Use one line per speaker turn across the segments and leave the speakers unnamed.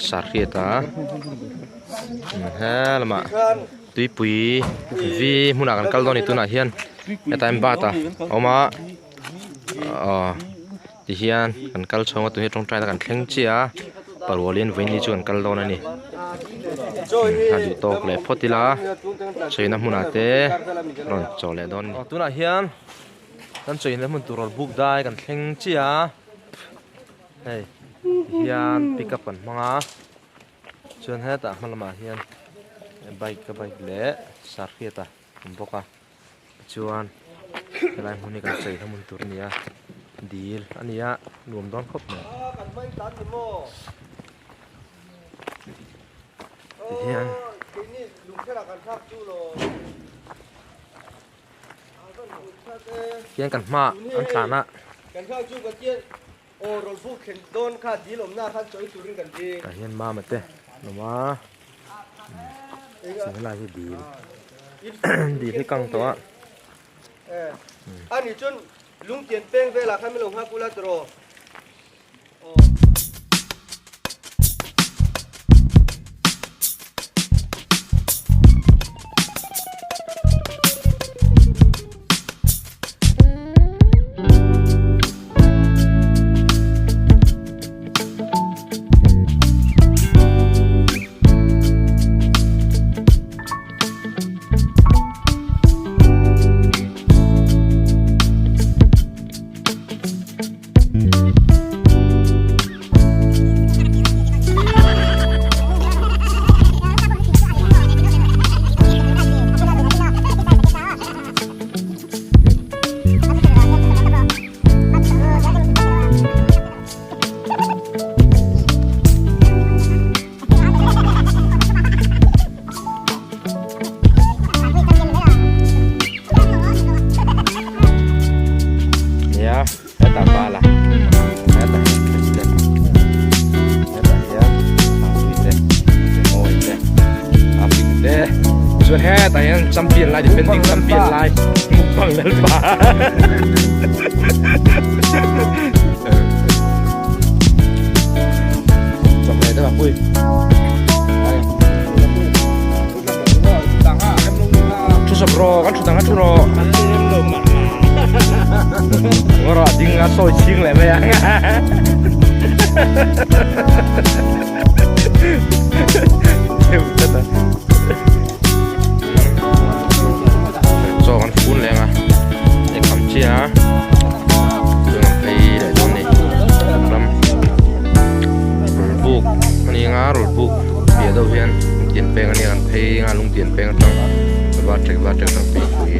Sarhriat a he lamah tuipui v hmunah kan kal dawn a ni tunah hian hetah hian bat a awm a aw tihian kan kal chhawng a tun hi tawngtai na kan thleng chiah a parualin vawiin ni chu kan kal dawn a ni a duh tawk leh phawt ila chawina hmunah te rawn chaw leh dawn a ni tunah hian kan chawina hmun tur rawn buk dai kan thleng chiah a. Hei tihian pick up an hmang a chuan hetah hma lamah hian bike a bike leh sarhriat a awm bawk a tichuan helai hmun hi kan chei na hmun tur a ni a dil a ni a nuam dawn khawp mai tihian. Hian kan hma an tlan a. Tah hian mama te an awm a chuan helai hi dil dil hi kang tawh a. Nia hetah bal a hetah hian president hetah hian pui te mawi te a pui te chuan hetah hian champion lai defending champion lai mukbang lalpa chawhmeh te pui. Thu sawp rawh kan thu dang a thu rawh ngaw rawh ding a sawi chhing leh mai ang chaw kan fun leh ang a eikham chiah a chuan kan phei leh dawn a ni ram rulbuk a ni ang a rulbuk piah deuh hian lungtian peng a nia kan phei anga lungtian peng atang va trek va trek atang phei pui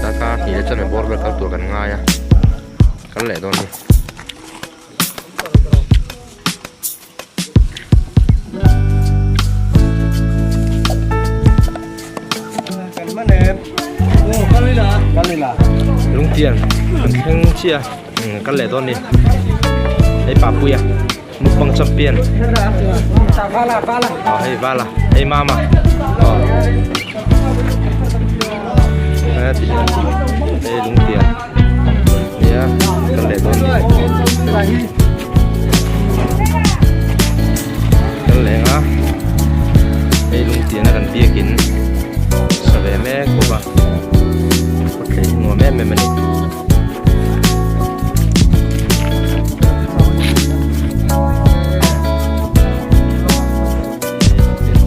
taka hnih leh chuan bawr vel kal tur kan ngai a kal leh dawn a ni. Lungtian kan thleng chiah a kal leh dawn a ni hei papuia. Mukbang champion Ờ hei Vala, hei Mama. Ờ. Hei ti hian hei Lungtian. Nia kan leh dawn ni. Kan leng a. Hei Lungtian a kan biakin sa ve mek bawk a. Khawthlei hi nuam em em a ni.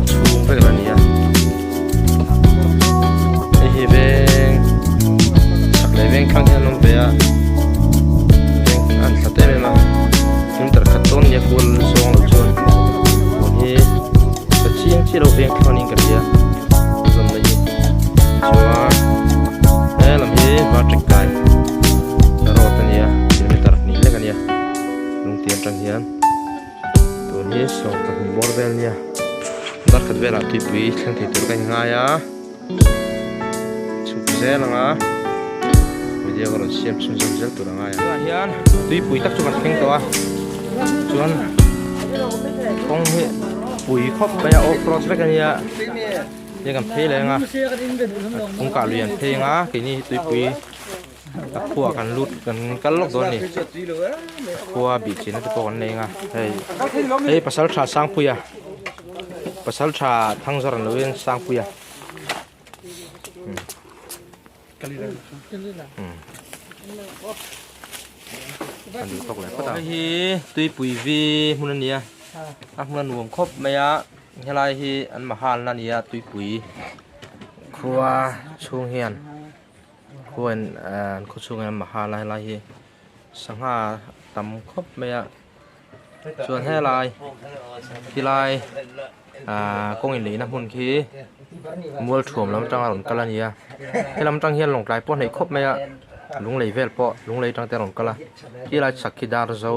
Chhung vek la nia hei hi veng chak leh veng thlang hian an awm ve a veng an hlat em em a kilometer khat dawn nia kual zawng lo chuan tun hi ka chiang chiah lo veng thlang niin ka hria zawmna hi chuan he lam hi Patrick kai road a nia kilometer hnih lek a nia lungtian atang hian tun hi 12 bawr vel a nia dar khat velah tuipui thleng thei tur ka inngai a chhuk zel ang a video ka rawn siam chhunzawm zel tur a ngai ang tunah hian tuipui tak chu kan thleng tawh a chuan kawng hi pui khawp mai a off road vek a nia. Hei kan phei leh ang a kawngka lui an phei ang a keini hi tuipui A khuaah kan lut kan kal lawk dawn a ni a khua bih chin te pawh kan nei ang a hei hei pasal tha Sangpuia pasal tha Thangzawr an lo in Sangpuia an duh tawk leh phawt a hei hi tuipui vi hmun a ni a a hmun a nuam khawp mai a helai hi an mahal na a ni a tuipui khua chhung hian. Khuain an khaw chhungah hian mahal a helai hi sangha tam khawp mai a chuan helai khilai ahh kawng inleihna hmun khi mual thuam lam atanga rawn kal a ni a helam atang hian lawngtlai pawh a hnaih khawp mai a lunglei vel pawh lunglei atang te a rawn kal a khilai chhak khi dar zo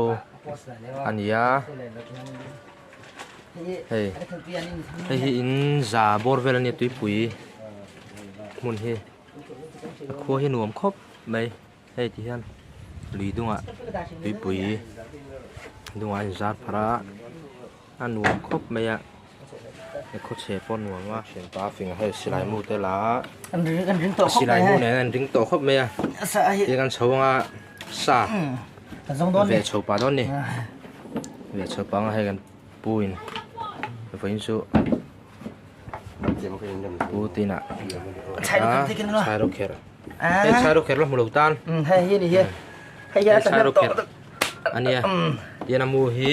a ni a hei hei hi in za bawr vel a nia tuipui hmun hi. A khua hi nuam khawp mai hei ti hian lui dungah tuipui dungah a inzar pharh a a nuam khawp mai a he khawchhe pawh a nuam a thianpa fing a hei silai mu te la a silai mu nen an ring tawh khawp mai a tin an chho anga sa ve chho pah dawn a ni ve chho pah anga hei kan pu in vawiin chu. Pu tina chai ro kher hei chai ro kher la hmu lo tan
hei hi ni hi hei hi
chai ro kher ania tian a mu hi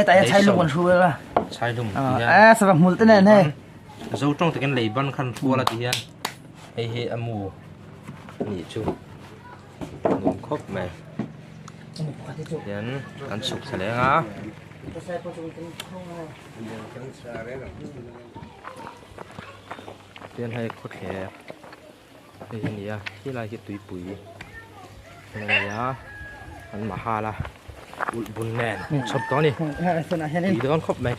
ta ya chai lum kan hru la
chai lum
a sa hmul te nen hei
zo tawng takin lei ban khan hruala ti hian hei hi a mu ni chu nuam khawp mai hian kan chhuk thla leng a. Tihian hei khawthler hei hi a ni a helai hi tuipui a ni a an mahal a ulh bun nen chhawp tawh a ni tui dawn khawp mai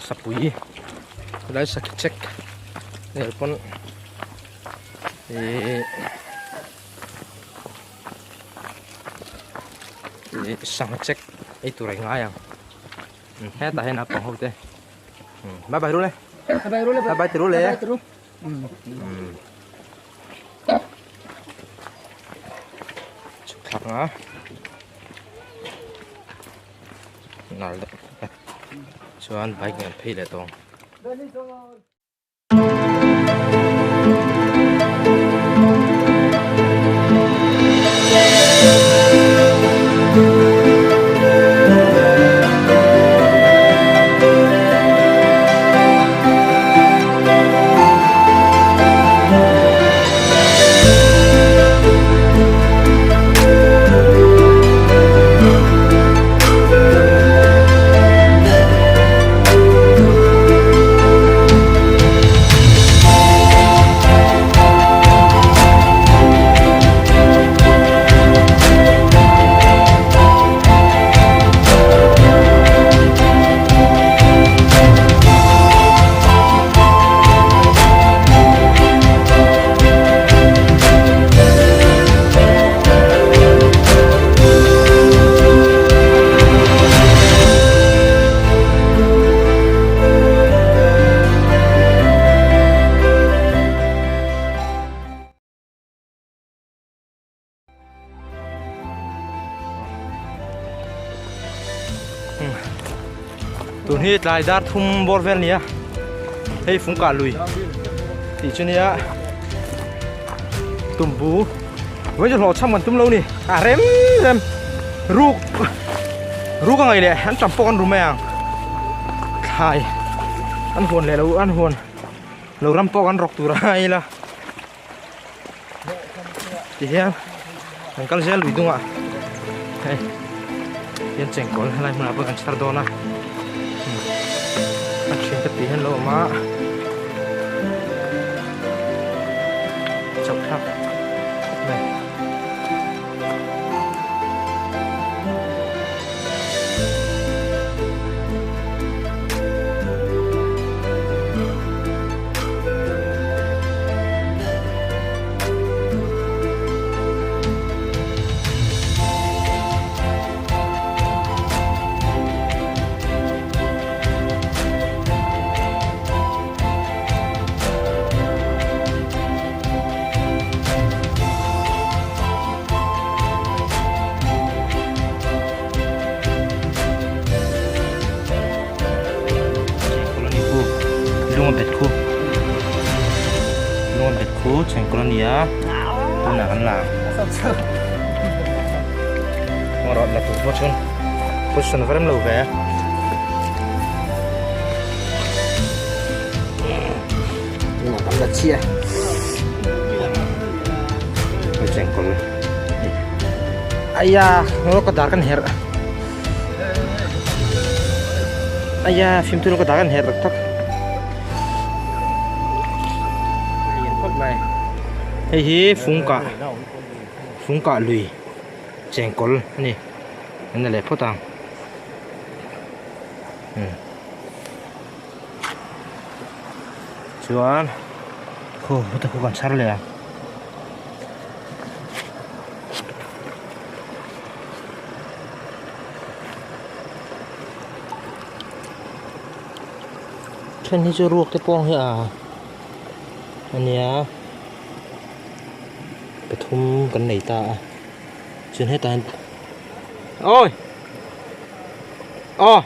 sapui helai sakhi check vel pawn ihh sangha check ei tur a ngai ang. Hetah hian naupang ho te bye bye rule bye bye ti rule chhuk thlak ang a nal deuh chuan bike nen phei leh tawh ang. Tun hi tlai dar thum bawr vel nia hei fung kah lui tih chu nia tumbu vawiin chu hlawh chham kan tum lo ni a rem rem ruk ruk a ngaih leh an tam pawh an ru mai ang thlai an huan leh lo an huan lo ram pawh kan rawk tur a ila tihian kan kal zel lui dungah hei hian chengkawl helai hmunah pawh kan chhar dawn a a thian te pui hian lo awm a chauh thlak khawp mai. Lunga bet khu Lunga bet khu chengkawl a ni a tunah kan la ang rawh la tur pawh chuan position a va rem lo ve
Tunah kan la chhia
Hei chengkawl Aya ngaw ka dar kan herh Aya fimthur ka dak an herh tak tak. Lian khawp mai. Hei hi fungkah fungkah lui chengkawl a ni. An la leh phawt ang. Hmm. Chuan khu heta khu kan chhar leh ang. Then hi chu ruak te pawh ang hi a ania pathum kan nei ta a chuan hetah hian awi aw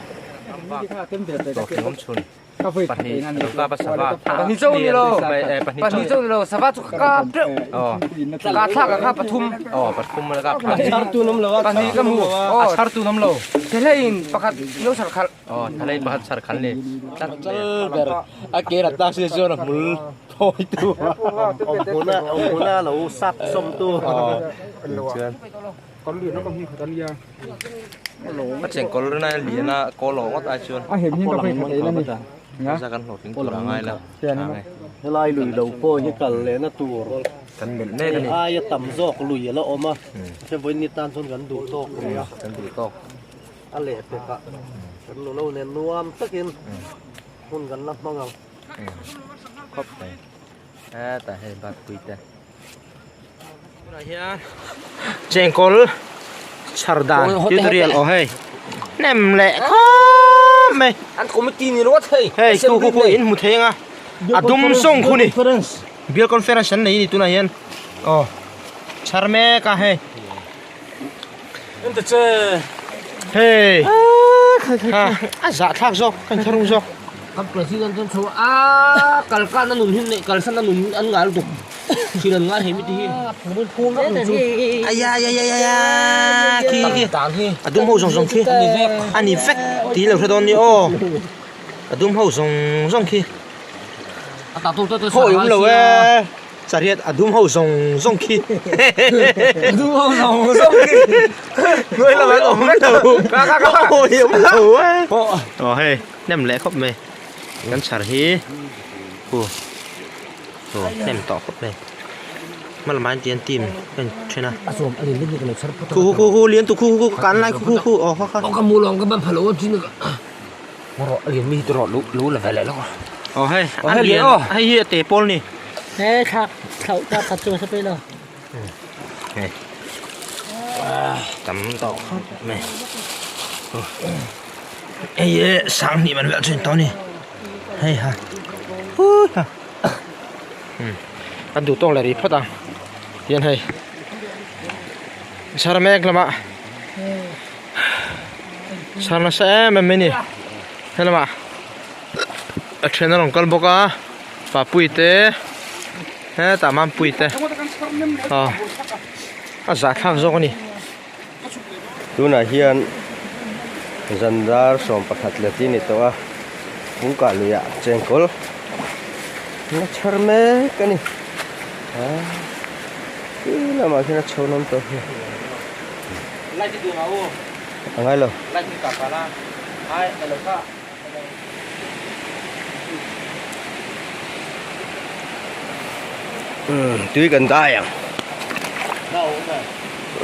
Pahnih chauh ni lo pahnih chauh ni lo sava chu ka kap teuh ka thlak a kha pathum pahnih ka hmu a chhar tu awm lo thehleiin pakhat lo chhar khalh
thehleiin pakhat chhar khalh ni ber a ke rat tak si chuan a hmul thawi tu
awm hmuna lo sap sawm tu
chuan A chengkawl rina lian a kawl awh ngawt ai chuan a za kan hlawhtling tur a ngai lo
helai lui lo pawh hi kal leh na tur
kan melh mek a ni
aia tam zawk lui a la awm a hre vawiin ni tan chuan kan duh tawk rih a
kan duh tawk
a leh pek ah kan nu lo nen nuam takin hun kan la hmang ang
khawp mai hetah hei bat pui te. Tunah hian chengkawl chhar dan tutorial aw hei hnem leh khawp mai
an committee ni ringawt hei
hei khu khu khu in hmu thei anga a dum zawng khu ni bial conference an nei a ni tunah hian aw chhar mek a hei hei a zahthlak zawk ka inthlahrung zawk
kan president chuan chho a kalkan a nun hi neih kalsan a nun an ngal tuk thil an ngai hei mi te hi
aya aya aya aya khi khi a dum ho zawng zawng khi a ni vek tih lo hre dawn ni aw a dum ho zawng zawng khi khawi awm lo e Chariot a dum ho zawng zawng khi
a dum ho zawng zawng khi
hnuai lamah an awm lo awi awm lo e aw hei hnem leh khawp mai kan chhar hi hu aw hnem tawh khawp mai hma lamah hian tian team a in then a khu khu khu lian tu khu khu khu kan lai khu khu khu aw kha kha Aw hei a lian hei hi a te pawl ni.
He thlak thlauh ta khat chu sa pei lo.
Hei tam tawh khawp mai. Hei hi sang hnih man vel chu in tawh ni. Hei ha hui ha kan duh tawk leh rih phawt ang tihian hei chhar mek lamah. Chhar nasa em em mai ni helamah a then a rawn kal bawk a papui te hetah mampui te aw a zahthlak zawk a ni.
Tunah hian zandar 11 leh ti a ni tawh a kawngka luiah chengkawl a chhar mek a ni ti lamah khian a chho nawm tawh hi. A ngai lo. Tui kan dai ang.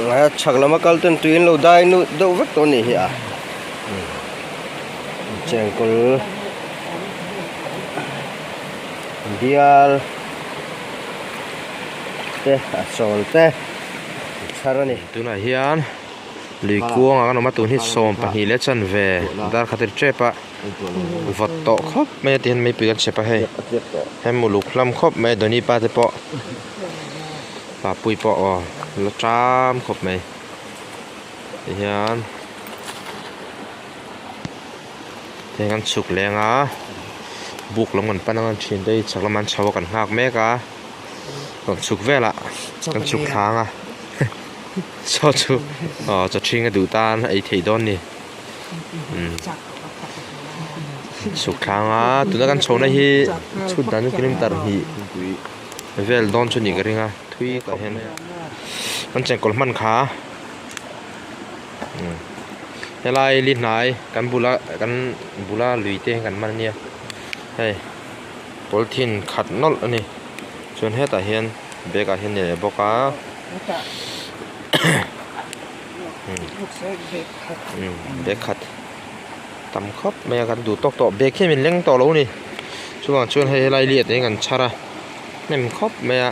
A chhak lama kal ten tui an lo dai nu deuh vek tawh a nih hi a. Chengkawl bial te a chawl te. Chhar a ni.
Tunah hian lui kuangah kan awm a tun hi 12 leh chanve dar khat ri tep a vawt tawh khawp mai a tihian meipui kan chep a hei hei muluk hlam khawp mai a Donny pa te pawh Papui pawh aw la ṭam khawp mai tihian tihian kan chhuk leng a. Buk lam kan pan anga thian te hi chhak lamah an chho a kan nghak mek a rawn chhuk velah kan chhuk thla ang a chaw chu aw chaw ṭhing a duh tan a ei theih dawn a ni umm chhuk thla ang a tuna kan chhohna hi chhut dan chu kilometer hnih vel dawn chu nih ka ring a thui tah hian kan chengkawl hman kha umm helai li hnai kan bula kan bula lui te kan hman ania hei polythene khat nawlh a ni chuan hetah hian bag ah hian a ni leh bawk a umm bag khat tam khawp mai a kan duh tawk tawh bag hian min leng tawh lo a ni chuvang chuan hei helai liat hi kan chhar a hnem khawp mai a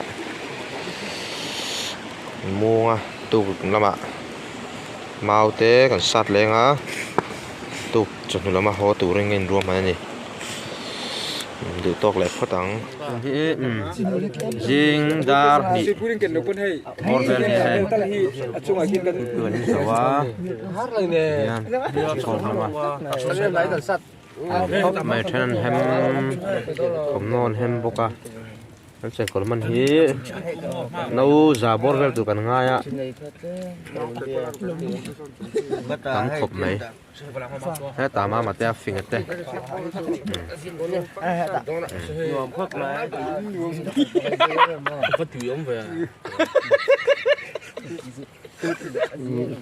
muang a tuk lamah mau te kan sat leng a tuk chawhnu lama haw turin a inruahman a ni duh tawk leh phawt ang zing dar hnih bawr vel hi hei tui an zo a tihian chhawm hlawm a khawp mai then an hem thawmhnaw an hem bawk a. Kan chengkawl hman hi no za bawr vel tur kan ngai a tam khawp mai heta mama te a fing te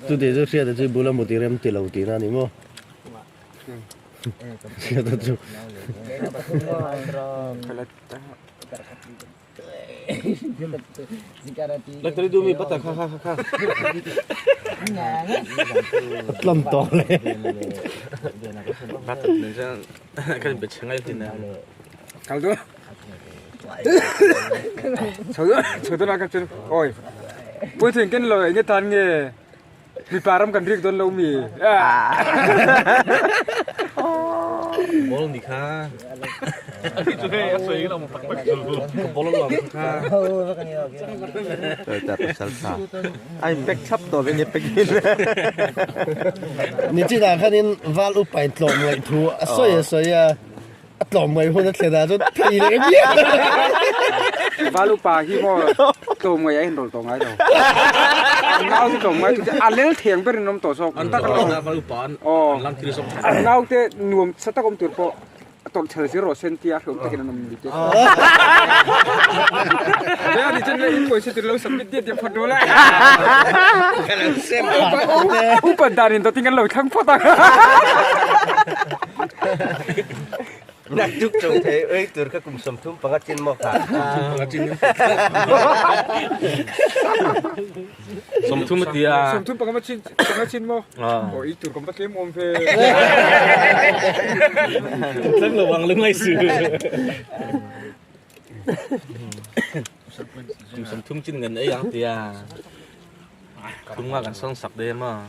Chutih chu hriat chu bula muti rem ti lo tihna a ni maw? Hriat chu. Tlawm tawh le.
Mipa ram kan rik dawn lo mi.
Bol ni kha. Bol lo kha.
Ai pek thlap tawh ve ni pek in.
Ni chin ah khanin val upa in tlawm ngaih thu a sawi a sawi a. A tlawm ngai hun a thlen ah chuan thei leh viau.
Val upa hi maw tlawm ngai a inrawl tawh ngai lo. An nau chu tlawm ngai chu a lel theng ber in awm tawh zawk. An tak a tlawm.
Val upa an lang thil zawk.
An nau te nuam sa tak awm tur pawh a tawrh chhel zir rawh sen tia hlawm takin an awm ni te. Ve ani chuan le in pawisa tur lo submit diat diat phawt dawn a. Upa dan in dawt in kan lo thlang phawt ang.
Naktuk chong thei oi tur kha kum 35 chin maw kha.
30 a tia.
35 chin panga chin maw? Aw i tur kan va tlem awm ve.
Tlang lo ang lungai su. Kum 30 chin ngan ei ang tia. Kum nga kan song sak de ma.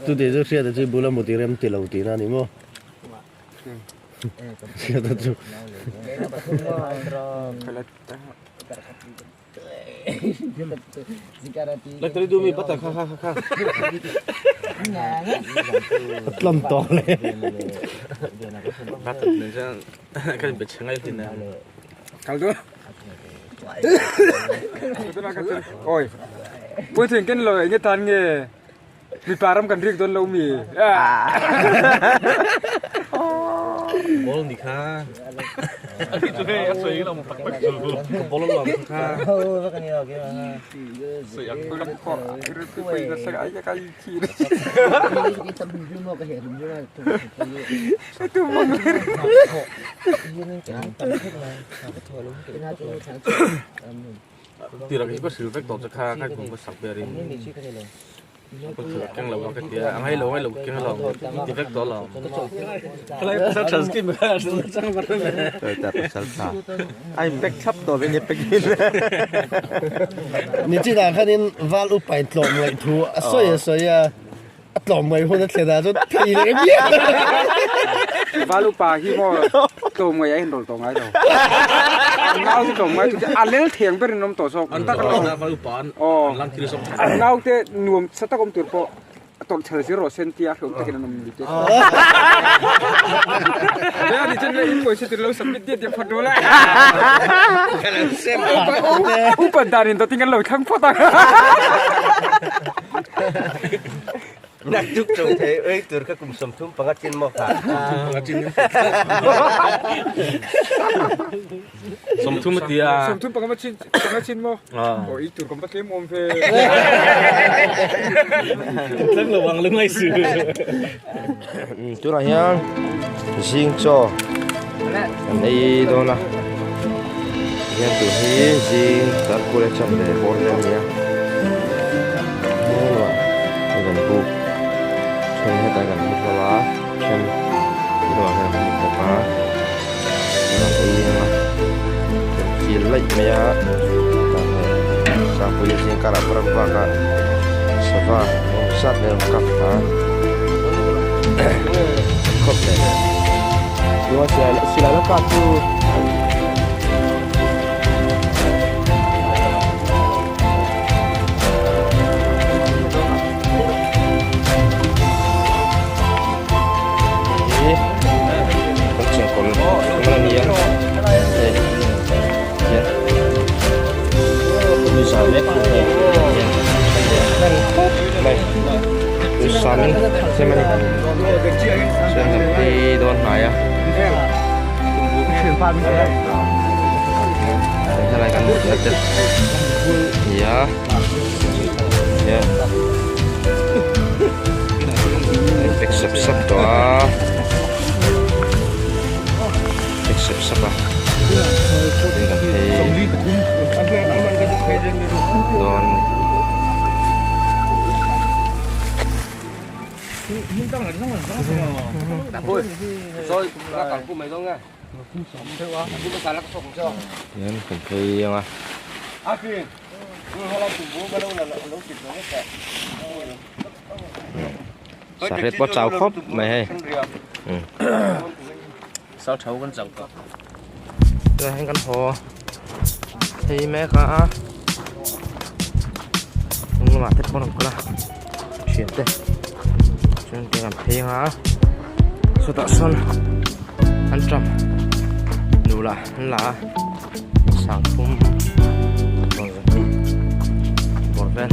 Chutih chu hriat chu bula muti rem ti lo tihna a ni maw? Hriat chu. Tlawm tawh le.
Oi. Pui thing ken lo nge tan nge Mipa ram kan rik dawn lo mi.
Bol ni kha. Bol lo kha. Tira khi ko sil vek tawh che kha khai kum ka sak ber in. Keng lo ka tia a ngai lo ngai lo keng lo ti vek tawh lo. Khalai pasal tha skim kha chang bar me.
Ta pasal tha. Ai pek thlap tawh ve ni pek in.
Ni chin ah khanin val upa in tlawm ngaih thu a sawi a sawi a. A tlawm mai hun a thlen ah chuan thei leh viau.
Val upa hi maw tlawm ngai a inrawlh tawh ngai lo. An nau chu tlawm ngai chu a lel theng ber in awm tawh zawk. An tak
val upa an lang thil zawk.
An nau te nuam sa tak awm tur pawh a tawrh chhel zir rawh sen tia hlawm takin an awm ni te. Be ani chen le in pawisa tur lo submit diat diat phawt dawn a. Upa dan in dawt in kan lo thlang phawt ang.
Naktuk tawng thei oi tur kha kum 35 chin maw kha.
30 a tia.
35 chin panga chin maw? Aw i tur kan va tlem awm ve.
Tlang lo ang lungai su.
Tunah hian zing chaw kan ei dawn a. Hian tun hi zing tarkul a chan ve bawr vel a ni a. Heng ah kan buk then hetah kan mu hlauh a then inah hian kan mu bawk a kan ei ang a kan feel laih mai a tah hei sangpui zing karah pawh ram vak a sava eng zat mai a rawn kap a khawp mai chuan silai la kap chu. Pack sap sap tawh a pack sap sap a tin kan phei dawn hian kan phei ang a. Sahret pawh chau khawp mai hei
Sal thau kan chau tawh.
Tunah hian kan haw phei mek a hnung lamah te pawh an rawn kal a thian te chuan ke kan phei ang a chutah sawn an tram nula an la a sangphum rawn zahnih bawr vel.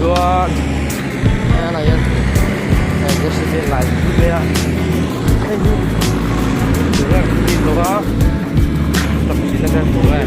Chuan helaiah hian hei JCB lai zut mai a hei hi tuna kan bik lo a tap chin na vel tur e.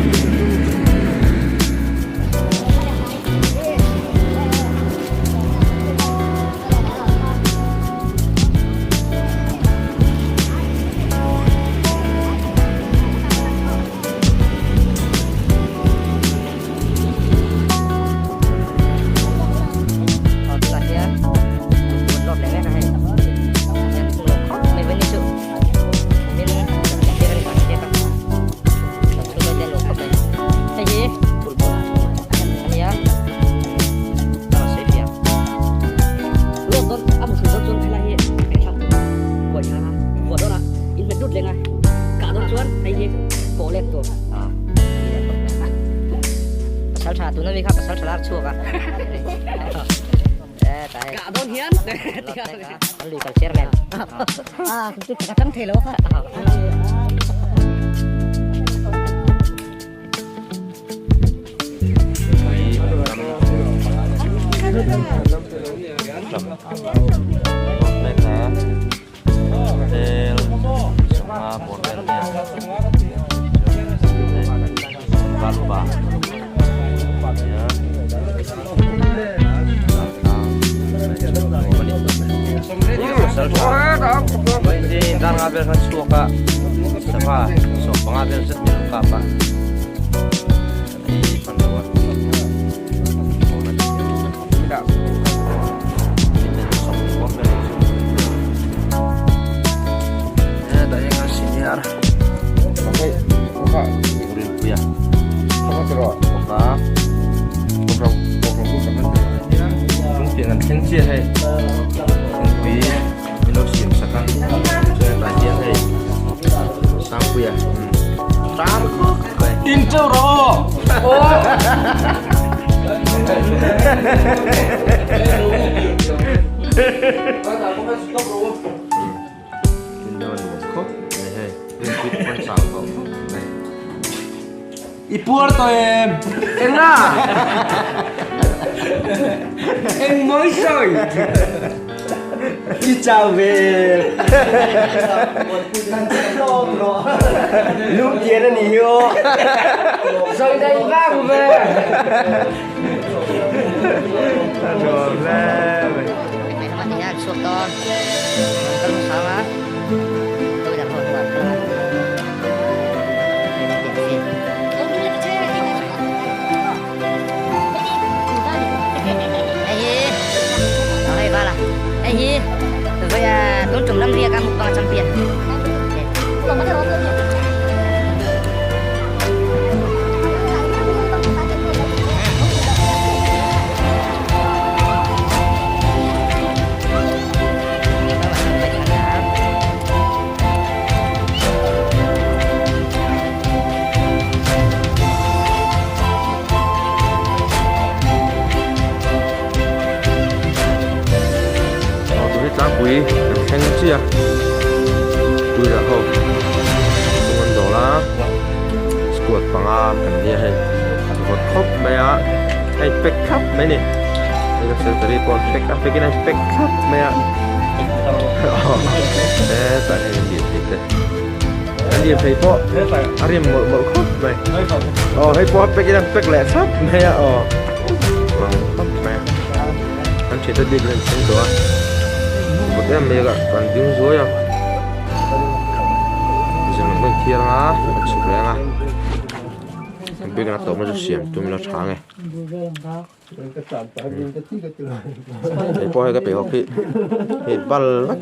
vel khan chhuak a sava 15 vel zet min lo kap a kan ei hman lo a Lungpian an thleng chiah hei thingpui min lo siam sak a chuan tah hian hei Sangpuia tang khawp mai
In cheu rawh aw
Tin deuh a nuam khawp mai hei rinpui te pawn chau tawh khawp mai.
I puar tawh em? Enga? Eng mawi sawi?
I chau ve em? Lungtian a ni hi aw.
Sawi daih vang ve.
A nuam hle mai. Tlangpui kan thleng chiah a tuiah ho chung an dawl a squad panga kan nia hei vawt khawp mai a hei pack thlap mai a ni hei ka secretary pawh an pack a pack in a pack thlap mai a hetah hian an lirthei te an lirthei pawh a rim mawlh mawlh khawp mai aw hei pawh a pack in a pack leh thlap mai a aw ang khawp mai a an thiante bik in an thleng tawh a vawt em mai a kan ding zuai a zin ang pawh in thiar ang a a chhuk leh ang a bik in a tawp na chu siam tum ila tha ang e. Hei pawh hei ka peih hawk hi hei bal vek.